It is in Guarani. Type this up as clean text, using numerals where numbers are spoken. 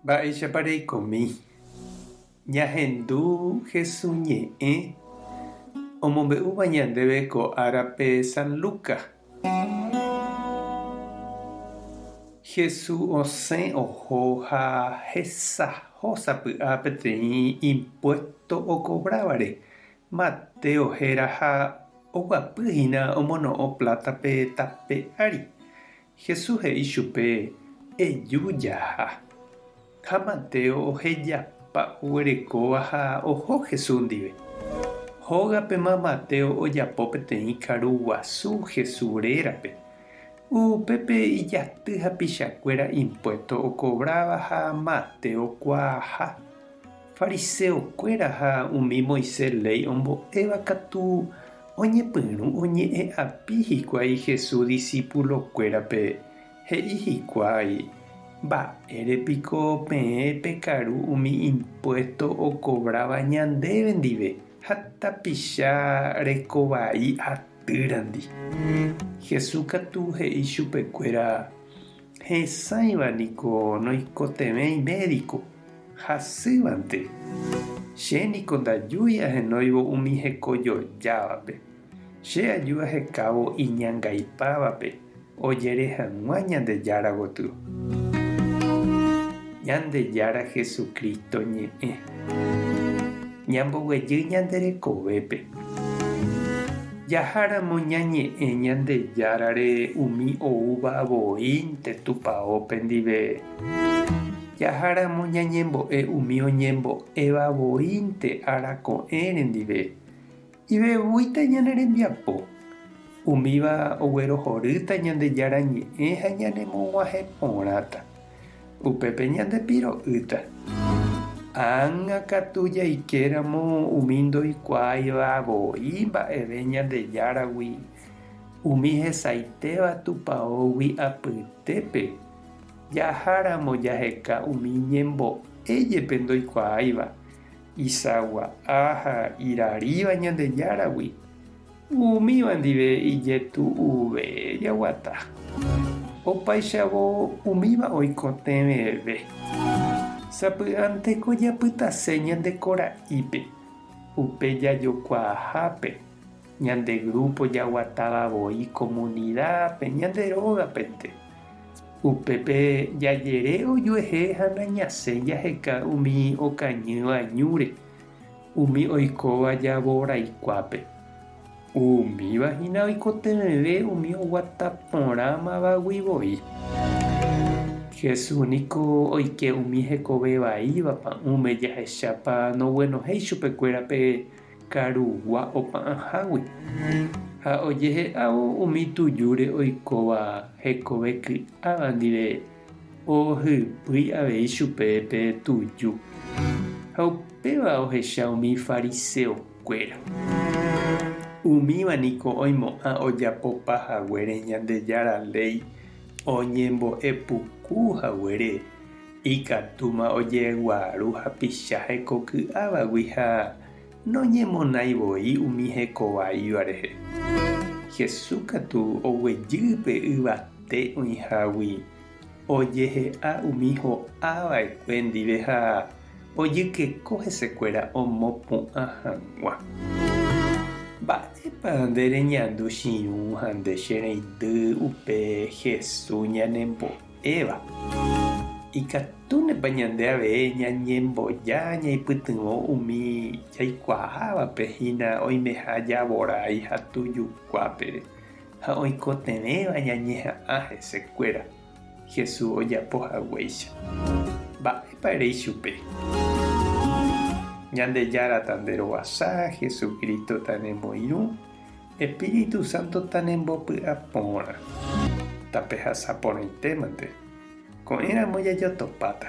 Mba'éichapa reikomi? Ñahendu Hesu ñe'ẽ omombe'úva ñandéve ko árape San Lucas. Hesu osẽ oho ha hesaho sapy'a peteĩ impuésto okovrávare Mateo héra ha oguapy hína omono'õ pláta pe tape ári. Jesús he'i chupe, Eju jaha. Ha Mateo ohejapa oguerekóva ha oho Jesús ndive. Hógapema Mateo ojapo peteĩ karu guasu Jesús rérape. Upépe ijaty hapichakuéra impuésto okovráva ha Mateo kuaaha. Fariseokuéra ha umi Moisés léi ombo'éva katu oñepyrũ oñe'ẽ'api hikuái Jesús disipulokuérape, he'i hikuái, Mba'ére piko peẽ pekaru umi impuésto okovráva ñandéve ndive ha tapicha rekovai atýrandi? Jesús katu he'i chupekuéra, Hesãiva niko noikotevẽi médiko, hasývante. Che niko ndajúi ahenóivo umi hekojojávape. Che aju ahekávo iñangaipávape ojere hag̃ua Ñandejára gotyo. Ñandejára Jesucristo ñe'ẽ. Ñamboguejy ñande rekovépe. Jaháramo ñañe'ẽ Ñandejárare umi oúva voínte tupaópe ndive. Jaháramo ñañembo'e umi oñembo'éva voínte ára ko'ẽre ndive, ivevúita ñane rembiapo. Umíva oguerohorýta Ñandejára ñe'ẽ ha ñanemog̃uahẽ porãta. Upépe ñandepiro'ýta. Ág̃a katu jaikéramo umi ndoikuaáiva voi mba'eve Ñandejáragui, umi hesaitéva tupaógui apytépe, jaháramo jaheka umi ñembo'e jepe ndoikuaáiva, isagua'a ha iraríva Ñandejáragui, Umíva ndive ijetu'uve jaguata. Opáichavo umíva oikotevẽve. Sapy'ánteko japytase ñande kora'ípe, upe jajokuaahápe, ñande grúpo jaguatáva voi komunidápe, ñande rógapente. Upépe jajere ojuehe ha nañasẽ jaheka umi okañýva ñúre. Umi oikóva javoraikuápe. Umíva hína oikotevẽve umi oguata porãmavagui voi. Jesús niko oike umi hekove vaíva pa'ũme jahechápa noguenohéi chupekuéra pe karugua opa'ãhágui. Ha ojehe'ávo umi tujúre oikóva hekove ky'áva ndive Ohypýi avei chupe pe tuju, ha upéva ohecha umi fariseokuéra. Umíva niko oimo'ã ojapopa haguére Ñandejára léi oñembo'e puku haguére, ikatúma ojeguaru hapicha hekoky'ávagui ha noñemonái voi umi hekovaíva rehe. Jesús katu oguejy pe yvate. Te oĩhágui ojehe'a umi ho'a va'ekue ndive ha ojykeko hesekuéra omopu'ã hag̃ua. Mba'épa nde reñandu chiũ ha nde che reindy upe Jesús ñanembo'éva? Ikatúnepa ñande avei ñañemboja ñaipytyvõ umi jaikuaávape hína oimeha javorái ha tujukuápe? Ha oikotevẽva ñañeha'ã hesekuéra, Jesús ojapo haguéicha. Mba'épa ere ichupe? Ñandejára tanderovasa, Jesucristo tanemoirũ, Espíritu Santo tanembopy'aporã. Tapehasa porãitémante. Ko'ẽramo jajotopáta.